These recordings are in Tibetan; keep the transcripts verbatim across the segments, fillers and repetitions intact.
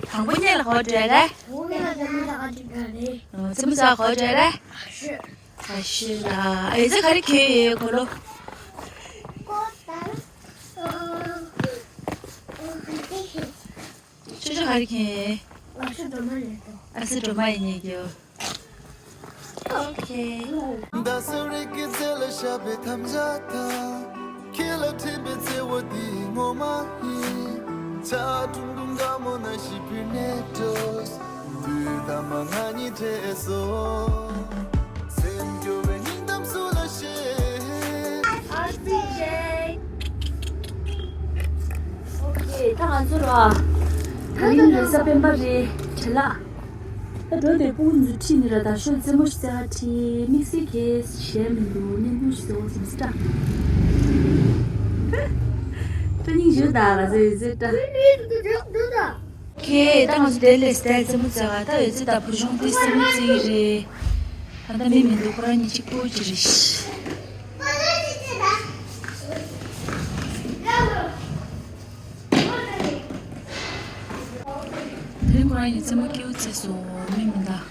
དང་པོ་ཉལ་ལ་ཧོ་འདྲ་རེད། རྩེད་མོ་ཟ་ཧོ་འདྲ་རེད། ཨ་ཤི་ལ། ཨེ་ཙི་ག་རེ་ཁྱོད་ཡོད་གོ་ལོ། ཅོ་ཅོ་ག་རེ་ཁྱོད། ཨ་ཤི་སྒྲོལ་མ་ཡིན་ཉེ་རྒྱུ། ཨོ་ཁེ། ཨོ་ཁེ། ད་ང་ཚོ་ར། ད་རིང་རེས་གཟའ་སྤེན་པ་རེད། བྲེལ་ལ། ད་འགྲོ་དེ་སྤུ་གུ་ཚོ་ཁྲིད་ནི་ར། ད་ཤོད་རྩེད་མོ་ཞིག་རྩེ་བ་ཁྲིད། དམིགས་བསལ་གྱི་གཞན་མི་འདུག་བརྙན་ཐུང་ཞིག་བཟོ་བ་ཙམ་ཟེར་ད། སྙིང་རྗེ་ད་ང་ཚོ་ཡོད་ཚད་ད། ཁེ། ད་ང་ཚོ་དེ་ལས་སྟེ་རྩེད་མོ་རྩེ་བ། ད་ཡོད་ཚད་ད་བུ་ཆུང་དེ་རྩེད་མོ་རྩེ་གི་རེད། ད་ལྟ་མི་མི་འདུག་ཁོ་རང་གཉིས་གཅིག་པོ་ཅིག་རེད། དེ་རིང་ཁོ་རང་གཉིས་རྩེད་མོ་སྐྱིད་པོ་རྩེས་སོང་། མི་མི་འདུག་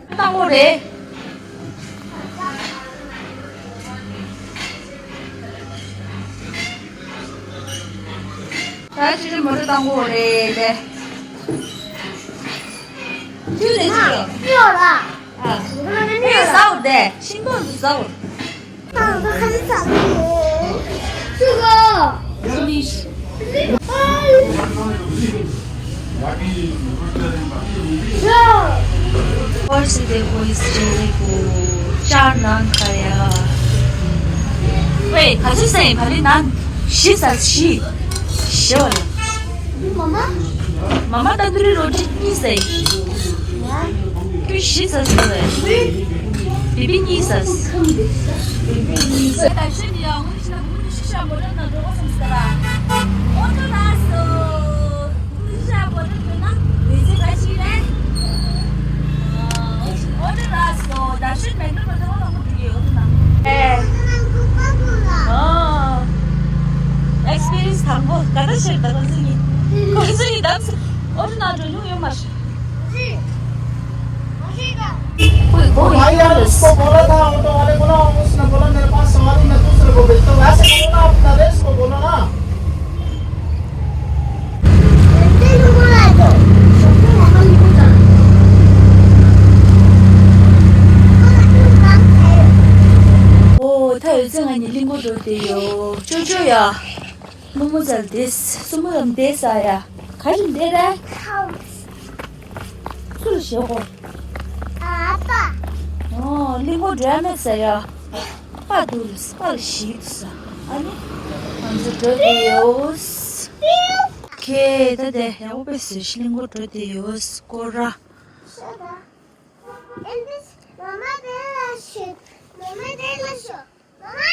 བཏང་གོ་རེད། ད་ཅི་ཅི་མོ་ཊ་བཏང་གོ་རེད་དེ། ཁྱོད་རེད་ཅི་རེད། ཨ། ཨེ་ཟའོ་དེ་ཤིང་ཏོག་འདི་ཟའོ། ཨོ་སི་དེ་ཀོ་ཨིས་ཅེ་ལེ་ཀོ་ཅར་ནང་ཁ་ཡ། ཝེ་ག་ཚོད་ཟ་ཡིན་ཕ་ལི་ནང་བཞི་ཟ་བཞི། བཞི་བ་ལ། མ་མ། མ་མ་ཏན་ཏུ་རི་རོ་ཏི་གཉིས་ཟ་ཡིན། ཁྱོད་བཞི་ཟ་ཟ་ལ། བི་བི་གཉིས་ཟ། བི་བི་གཉིས་ཟ། ད་ཤི་ནི་ཡ་ངུ་ཤི་ན་ངུ་ཤི་ཤ་མོ་ར་ན་འགྲོ་བ་སམ་སི་ཀ་ར། ཨོ་ཏོ་ལ་སོ། ཤ་བོ་དང་བསྟུན་ན་མི་ཚེ་ག་ཅིག་རེད། ཨོ་ཏོ་ལ་སོ། ད་ཤུལ་མེད་པར་མ་ཐོག་ལ་མོ་འགྲོ་གི་ཨོ་ཏོ་ན། ཨེ། ཨོ། ཨེག་སི་པི་རི་ཡན་སི་དང་པོ་ག་འདྲ་བྱེད་ད་ཁོ་ཚོ་གཉིས། ཁོ་ཚོ་གཉིས་ད་ཨོ་ཏོ་ན་འགྲོ་མྱོང་ཡོད་མ་རེད། कोई कोई भाई यार, उसको बोला था, ऑटो वाले को ना, उसने बोला, मेरे पास सवारी, मैं दूसरे को भेजता हूँ। वैसे बोलो ना, अपना रेस को बोलो ना। ཨོ། ད་ཡོད་ཚད་ང་གཉིས་གླིང་སྐོར་འགྲོ་བསྡད་ཡོད། ཅོ་ཅོ་ཡ། རྨོ་མོ་ཚལ་འདེད། སྲུ་མོ་ལམ་འདེད་ས་ཡ། ག་རེ་འདེད་རེད། སུ་ལ་ཞེད་གོ། ཨ་ཕ། ཨོ། གླིང་སྐོར་འགྲོ་ཡ་མེད་ས་ཡ། པ་འདུག་ལ་པ་ལ་ཞིག་འདུག་ས། ཨ་ནི། ང་ཚོ་འགྲོ་བསྡད་ཡོད། ཁེ་ད་དེ་ཡག་པོ་དཔེ་བཟོས་ཤིག་གླིང་སྐོར་འགྲོ་བསྡད་ཡོད་སྐོར་ར། And this, Mama, there are shit. Mama, there are shit. Mama!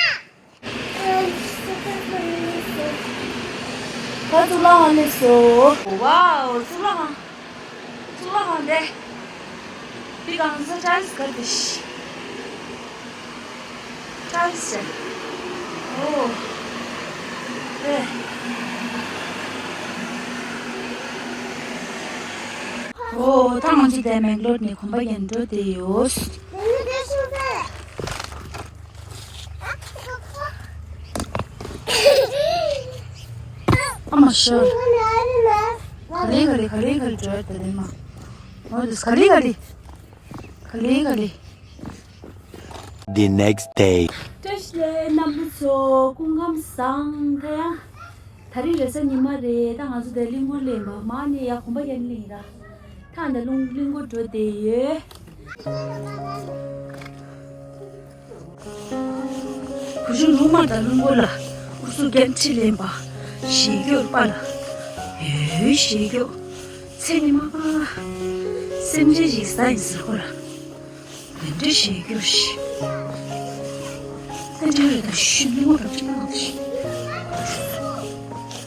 ད་གཙུག་ལག་ཁང་སླེབས་སོང་། ཝའོ། གཙུག་ལག་ཁང་། གཙུག་ལག་ཁང་དེ། འདི་གང་ས་ཊའིལ་སི་ག་དེ་ཤི། ཊའིལ་སི་ཨོ། དེ། ཨོ། ད་ང་ཚོ་དེ་མེག་ལོར་ནས་གོམ་པ་རྒྱག་འགྲོ་བསྡད་ཡོད། ཨ་མ་ཤོར། ག་ལེ་ག་ལེ་ག་ལེ་ག་ལེ་འགྲོ་ཡ་དེ་ལེ་མ། ཨོ་དེ་ག་ལེ་ག་ལེ། ག་ལེ་ག་ལེ། The next day. བཀྲ་ཤིས་བདེ་ལེགས་རྣམ་པ་ཚོ། སྐུ་ཁམས་བཟང་། ད་ཡང་། ད་རིང་རེས་གཟའ་ཉི་མ་རེད། ད་ང་ཚོ་དེ་གླིང་སྐོར་སླེབས་པ་མ་ནི་ཡ་གོམ་པ་རྒྱག་ནི་ཡིན་ར། ད་ད་ལུང་གླིང་སྐོར་འགྲོ་བསྡད་ཡོད། བུ་ཆུང་ལྷུང་མ་དང་གླིང་སྐོར་ལ་སྐུ་གཟུགས་འགན་འཁྲི་ལེན་པ། ཞེ་སྐྱོ་པ་ལ། ཡོད་ཞེ་སྐྱོ། ཚེ་ནི་མ་པ། སེམས་ཅན་ཞིག་ཟ་ཡིན་ཟེར་ཁོ་ལ། དེ་འདྲ་ཞིག་གྱུར་ཞིག་ཨ་འདྲ་རེད། ད་ཤི་ལུས་རབ་ཅིག་ནང་ཞིག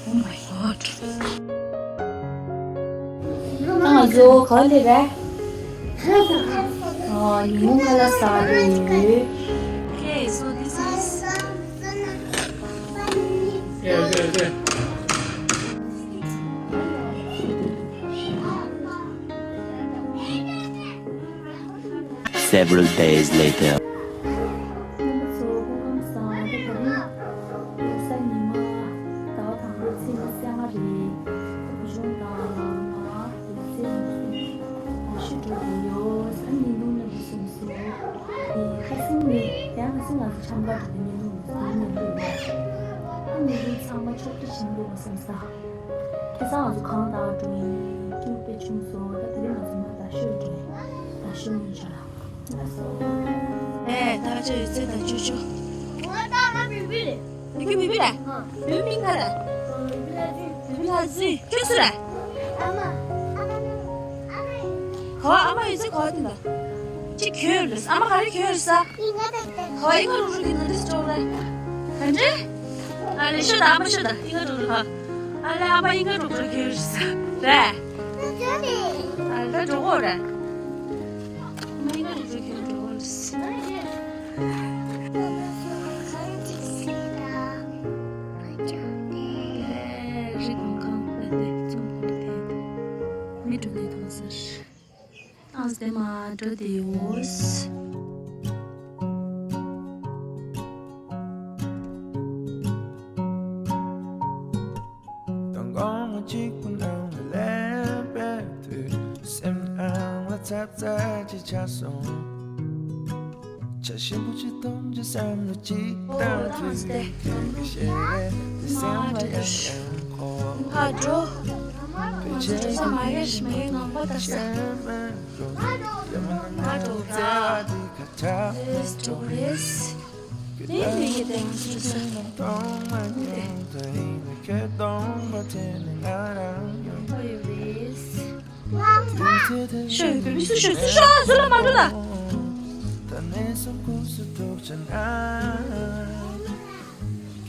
Oh my God. ད་ང་ཚོ་ག་པར་སླེབས་རེད། ཨ། ཉིན་མོ་ཁ་ལག་ཟ་རེད། Okay, so this is Several days later. རྣམ་པ་ཚོ་སྐུ་ཁམས་བཟང་། ད་དེ་རིང་རེས་གཟའ་ཉི་མ་ཟླ་བ་དང་པོའི་ཚེས་ཉི་ཤུ་རྩ་ལྔ་རེད། བུ་ཆུང་དང་ང་ཡོད་ཚད་ནས་ཞུ་འགྲོ་གི་ཡོད། ཨ་ནི་ཉིན་གུང་ནས་བཟུང་སོང་། ཁ་སང་ནས་ཡང་ཁ་སང་ང་ཚོ་འཆམ་ག་འགྲོ་གི་ཉིན་གུང་ནས་བཟུང་ནས་ཨ་ཉིན་གུང་ཚང་མ་ཕྱོགས་སྒྲིག་བྱེད་འགྲོ་བསམ་ས། ཁ་སང་ང་ཚོ་གང་ལྟར་འགྲོ་ཡིན། སྐྱིད་པོ་དཔེ་བྱུང་སོང་། ད་དེ་རིང་ང་ཚོ་མར་རྡ་ཤོད་འགྲོ་ཡིན། རྡ་ཤོད་ཡིན་ཆ་ལ། ཨེ། ད་ཅི་ཡོད་ཚད་ད་ཅོ་ཅོ། ང་ད་ང་བི་བི་རེད། བི་བི་བི་རེད། བི་བི་མིང་ག་རེད། བི་བི་ལྷ་རྫི། ཁྱོད་སུ་རེད། ཨ་མ། ག་བ་ཨ་མ་ཡོད་ཚད་ག་བ་དེ་འདྲ། ཅི་གྱོན་རེད། ཨ་མ་ག་རེ་གྱོན་རེད་ས། ག་བ་ཨི་ང་རུག་རུག་གི་ང་འདྲ་སི་ཀྲོག་རེད། ག་འདྲ། ཨ་ལེ་ཤོད་ད། ཨ་མ་ཤོད་ད། ཨི་ང་རུག་རུག་ཧ། ཨ་ལེ་ཨ་མ་ཨི་ང་རུག་རུག་གྱོན་རེད་ས། རེད། ཨ་ལེ་ད་འགྲོ་གོ་རེད། ཨ་མ་ཨི་ང་རུག་རུག་གྱོན་འགྲོ་གོ་རེད་ས། རི་སྒང་ཁང་དེ་དེ་ཚོ་དེ་མི་འགྲོ་ནས་མཐོང་ཟེར། ཏང་སྟེ་མ་འགྲོ་དེ་འོ། དང་དགོང་མོ་གཅིག་པུ་ནང་ལ་སླེབས་པའི་དུས། སེམས་ནང་ལ་ཚ་ཚ་ཅིག་ཆགས་སོང་། ཆ་ཞིམ་པོ་ཅིག་འཐུང་རྒྱུ་བསམ་བློ་ཅིག་བཏང་དུས། ཁ་ཤས་ལ་དེ་སེམས་ལ་ཡང་ཡང་འཁོར། ཕར་འགྲོ། བོད་ཆས་ཀྱི་ཕྱི་ལ་ཞེན་པ་འགྲོ། ཡ་མ་ན་ང་ཚོ་བརྩེ་བ་འདི་ཁ་བྲལ་འགྲོ་རེད། ལས་ལས་ཀྱི་སྟེང་ཚུད་ས། མཐོང་མ་མྱོང་ད་ཡིན་ན་ཁྱོད་སྟོང་པ་དེ་ནི་ང་རང་ཡོད། ཤོད་ཡོད་པའི་མི་སུ་ཤོད་སུ་ཤོད་སུ་ལ་མ་འགྲོ་ལ། ད་གནས་སུ་ཁུག་སུ་ཐུག་ཆ་ན།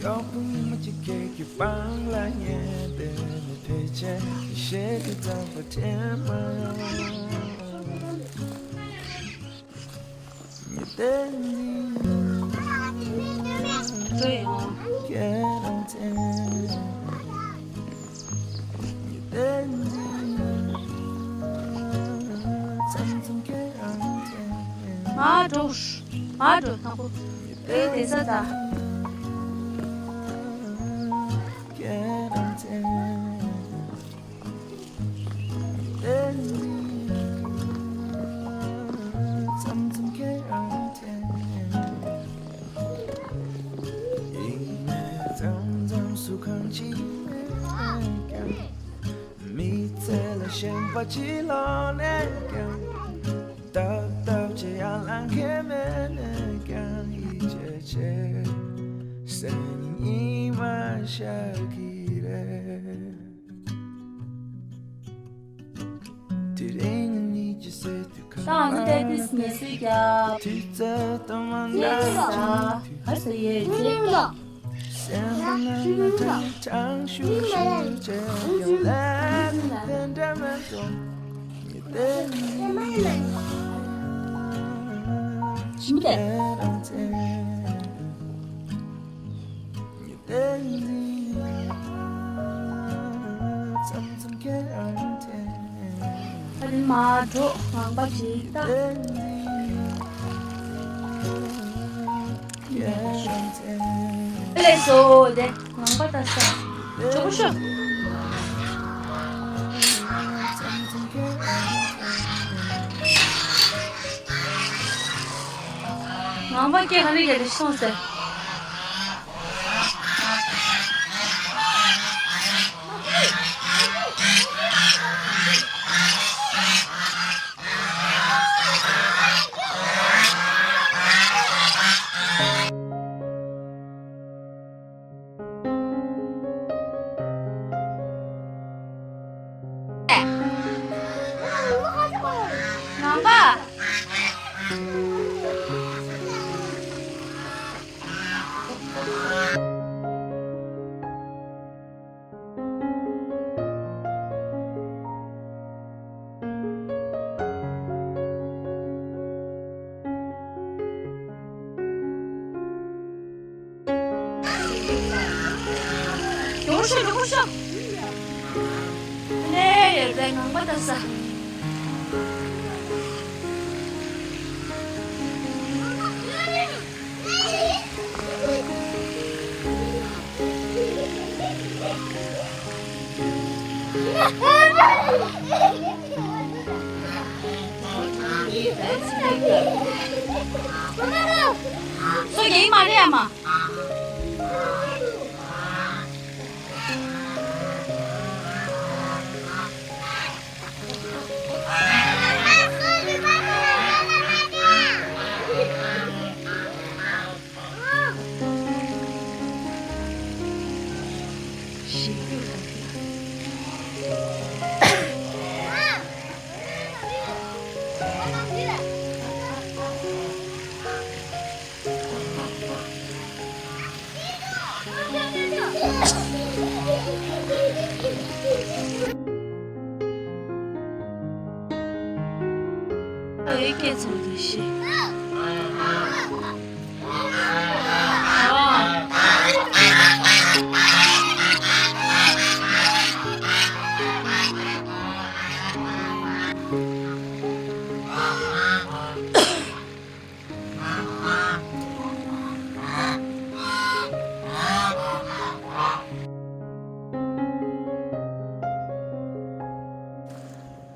མགྱོགས་པོ་ཉི་མ་གཅིག་ཁྱེད་ཀྱི་པང་ལ་ཉལ་བསྡད་ནས་ཕལ་ཆེར་ཤེས་ཀྱི་རྩམ་པ་དྲན་མ་ཡོང་། མར་འགྲོ། མར་འགྲོ་དང་པོ། ཨེ་དེ་ས་ད། མི་ཚེ་ལ་ཞེན་པ་ཅི་ལོག་ནས་ཀྱང་། ཏག་ཏག་ཅི་ཡང་ལང་ཁེ་མེད་ནས་ཀྱང་ཡིད་ཆེས་ཆེ། སེམས་ཉིད་མ་ཤར་གི་རེད། དེ་རིང་ཉིད་ཀྱི་སེམས་དུ་ད་ང་ཚོ་ཏེ་ཏིས་མེ་སུ་རྒྱབ། དུས་ཚོད་དང་མ་འདྲ་ཡིན་ལ། ག་ཟེར་ཡོད་ཅེ། སེམས་ནང་ལ་དྲང་དྲང་ཤུགས་ཤུགས་བྱས་ཀྱང་ལས་དེ་འདྲ་མེད་དོ། ཞིམ་པས། ཨ་རིང་ མ་འགྲོ་ངང་པ་ཅིག་ལྟ། ལས་སོ་དེ་ངང་པ་ལྟ་ས། ཆོག་ཤོ། ངང་པ་སྐད་ག་རེ་ག་རེ་སོང་ཟེར། ངང་པ། ཡོང་ཤོག་ཡོང་ཤོག་ནས་ཡོད་པའི་ངང་པ་ལྟ་ས། སོ་རྒྱག་གི་མ་རེད་ཨ་མ། ཨེ་སྐད་ཚོར་གྱི་ཤེས།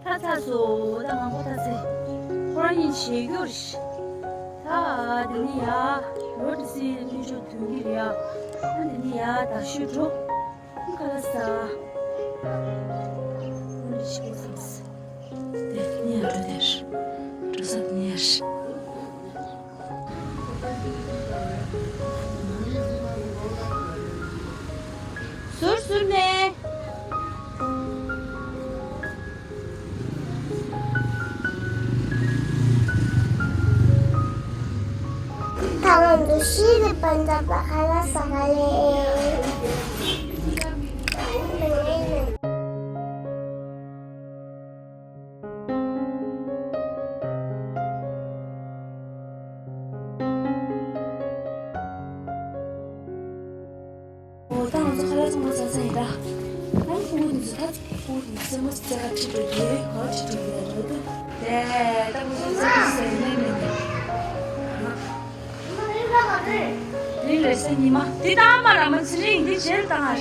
ད་ཚར་སོང་། ད་ངང་པ་ལྟ་ས། ཁོ་རང་གཉིས་བྱེད་རྒྱུ་རེད། ད་འདི་ནས་ཡར་ལོ་ཏི་སི་ནུས་ཕྱོགས་དོན་གྱི་རེད་ཡ། ད་འདི་ནས་ཡར་དར་ཤོད་འགྲོ། ཁ་ལག་ཟ། འོ་ནི་ཞིག་བསམས། དེ་ནི་ཡར་འགྲོ་དེར། འགྲོ་ས་དེ་ནི་ཡར། ཟུར་ཟུར་ནས། ད་ང་ཚོ་ཤི་རི་པན་ཛབ་ལ་ཁ་ལག་ཟ་ག་ལེ། འོ་ད་ང་ཚོ་ཁ་ལག་ཚང་མ་ཟ་ཚར་ཡིན་ད། ཨ་ནི་ཕྲུ་གུ་འདི་ཚོ་ད་ཕྲུ་གུ་འདི་ཚོ་མ་ཟ་ཁ་ཁྲིད་འགྲོ་རྒྱུ་ག་བ་ཁྲིད་འགྲོ་རྒྱུ་ཡོད་འདུག་དེ་ད་ཁོ་ཚོ་ཟ་ཁ་ཟ་ཡིན་ནའི་མེད་ནའི། དེ་རེས་གཟའ་ཉི་མ་དེ་ད་མ་ར་མ་ཚེ་རིང་འདི་རྗེས་ལ་བཏང་ཨ།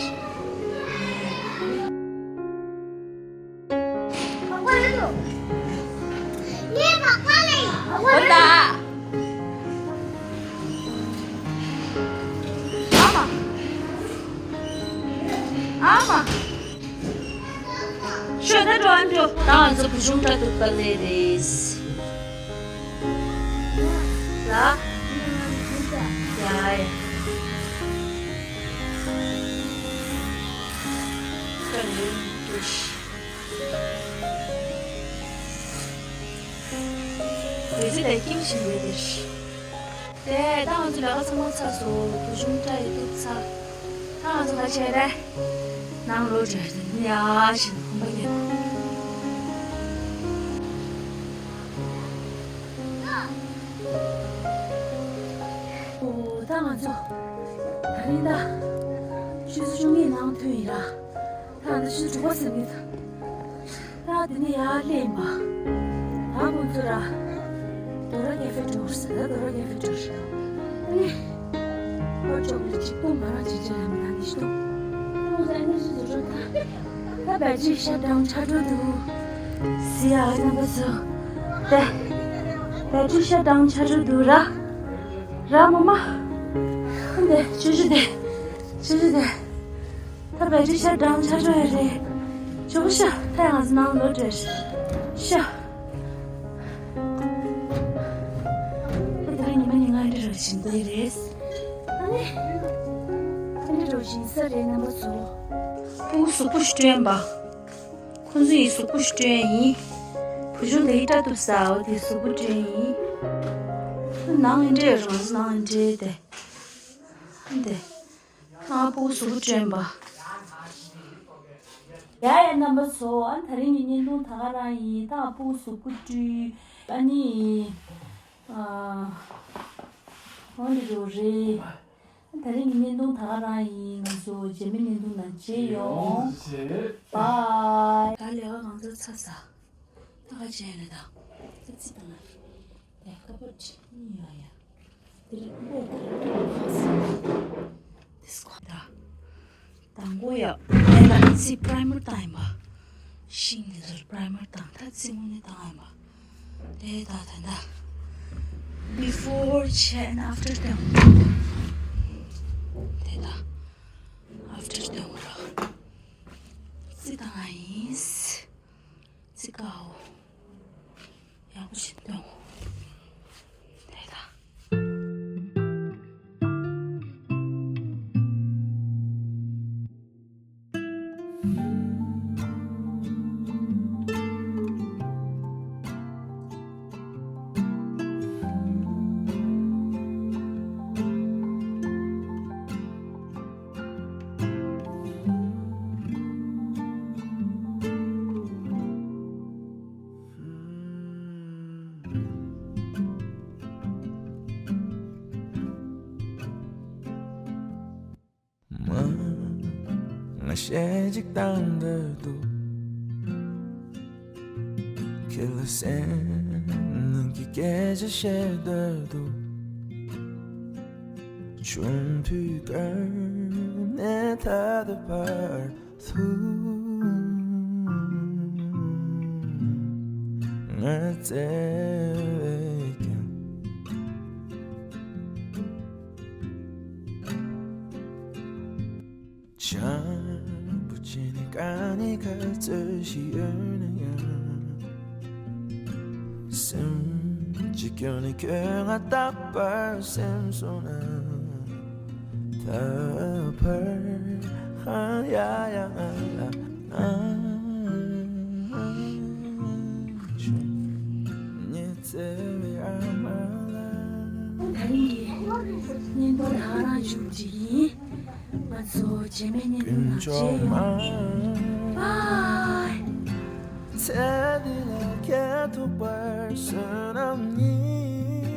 འོ་ད། ཨ་མ། ཨ་མ། ཤོད་ད་འགྲོ་ཨ་འགྲོ། ད་ང་ཚོ་བུ་ཆུང་འདྲ་འདུག་པ་ལས་རེད། ལ། ཡ་ཡ། ཀ་ནི་ཀུ་ཤ། བོད་ཚེ་དང་སྐྱིད་པོ་ཞིག་ཡོད་དེ། དེ་ད་ང་ཚོ་ལས་ཀ་ཚང་མ་ཚར་སོང་། བུ་ཆུང་སྐྲ་ཡི་གཏུབ་ཚར། ད་ང་ཚོ་ག་བྱས་རེད། ནང་ལོག་འགྲོ་ཡ་ཡ་བཞིན་ཁོམ་པ་རྒྱག་ཨོ་ད་ང་ཚོ་ད་རིང་ད་ཆུ་ཚོད་བཅུ་གཉིས་ནང་ཐོན་ཡིན་ར། ད་ང་ཚོ་ཆུ་ཚོད་དྲུག་པ་ཟིན་གྱི་འདུག་དེ་ནས་ཡར་སླེབས་པ། ད་ཁོང་ཚོ་ར། དོ་ར་ཀེ་ཧྥེ་འགྲོ་ཟེར། ད་དོ་ར་ཀེ་ཧྥེ་འགྲོ་ཟེར། ཨ་ནི། ཁོ་ཅོག་ལི་གཅིག་པུ་ང་རང་གཅིག་ཅིག་ལ་མི་ལ་ནི་ཤི་ཏོ། ཁོང་ཚོ་ཨ་ནི་ཤི་ཟུར་འགྲོ་ད། ད་བེ་ཊི་རི་ཤཊ་ཌའུན་ཆགས་འགྲོ་འདུག་ཟེར་ཡ་རྣམ་པ་ཚོ། ད། བེ་ཊི་རི་ཤཊ་ཌའུན་ཆགས་འགྲོ་འདུག་ར། ར་མ་མ། ཨ་འདི་ཆུ་ཆུ་དེ། ཆུ་ཆུ་དེ། ད་བེ་ཊི་རི་ཤཊ་ཌའུན་ཆགས་འགྲོ་ཡ་རེད། ཇོ་བོ་ཤ། ད་ཡང་ང་ཚོ་ནང་ལོག་འགྲོ་ཤ། ད་ད་རེས་ཉི་མ་ཉིན་ལྔ་འདྲ་རོ་བཞིན་དེ་རེད། ཨ་ནི། ཨ་ནི་རོ་བཞིན་ས་རེད་རྣམ་པ་ཚོ། ཕྲུ་གུ་གཟུགས་པོ་ཞིག་སྤྲད་པ། ཁོ་ཚོ་ཡི་གཟུགས་པོ་ཞིག་སྤྲད་ཡིན། བུ་ཆུང་དེ་ཡི་སྐྲ་གཏུབ་ཟ་འོ་དེ་གཟུགས་པོ་སྤྲད་ཡིན། ནང་ཨེ་འདྲས་རང་ནང་ཨེ་འདྲས་དེ། དེ། ཨ་ཕྲུ་གུ་གཟུགས་པོ་སྤྲད་པ། ཡ་ཡ་རྣམ་པ་ཚོ། ཨ་ད་རིང་གི་བརྙན་ཐུང་ད་ག་རང་ཡིན། ད་ཕྲུ་གུ་གཟུགས་པོ་བཀྲུས། ཨ་ནི། ཨ། འོ་འདི་འདྲ་རེད། ད་རིང་གི་བརྙན་ཐུང་ད་ག་རང་ཡིན། ང་ཚོ་རྗེས་མའི་བརྙན་ཐུང་ནང་མཇལ་ཡོང་། བཱའི། ད་ལས་ཀ་གང་ཚར་ཚར་ས། ད་ག་བྱས་ནས་ད། ད་ཅི་དང་། ད་ཀ་པར་ཅི་ཡ་ཡ། དེ་རིང་པོ་དེ་རིང་པོ་ཁ་སི། དེ་སྐོར་ད། དང་པོ་ཡ། ཨེ་ལ་ཚི་པྲའི་མར་བཏང་ཡིན་པ། ཤིང་དེ་ཚོར་པྲའི་མར་བཏང་། ད་ཚི་སྔོན་ནས་བཏང་ཡིན་པ། དེ་ད་ད་ད། Before བྱས་ན་after བཏང་། དེ་ད། After བཏང་ར། ཚི་བཏང་ཡིན། ཚི་ཀའོ། ཡག་པོ་ཞིག་བཏང་། དེ་ད། མ། ང་གཞས་གཅིག་བཏང་འདོད་འདུག་ཁྱེད་ལ་སེམས་ནང་གི་སྐད་ཆ་བཤད་འདོད་འདུག་ཆུང་དུས་ཀ་ནས་ད་ལྟ་བར་དུ་ང་བརྩེ་བས་ཀྱང་བྱམས་པོ་བྱས་ནས་དཀའ་ངལ་ག་ཚོད་ཞིག་ཡོད་ན་ཡང་། སེམས་ཀྱི་སྐྱོན་ནི་ཁྱོད་ང་རྟག་པར་སེམས་སོང་ན། ད་བར་ཧང་ཡ་ཡ་ང་ལ་ཨང་ཆུང་ཉི་ཚེ་བའི་ཨ་མ་ལ། ད་རིང་གི་བརྙན་ཐུང་ད་ག་རང་བྱུང་ཅིག་ཡིན། ང་ཚོ་རྗེས་མའི་བརྙན་ཐུང་ནང་མཇལ་ཡོང་། བཱའི། ཚེ་འདི་ལ་ཁྱེད་ཐུག་པར་བསོད་ནམས་ཡིན།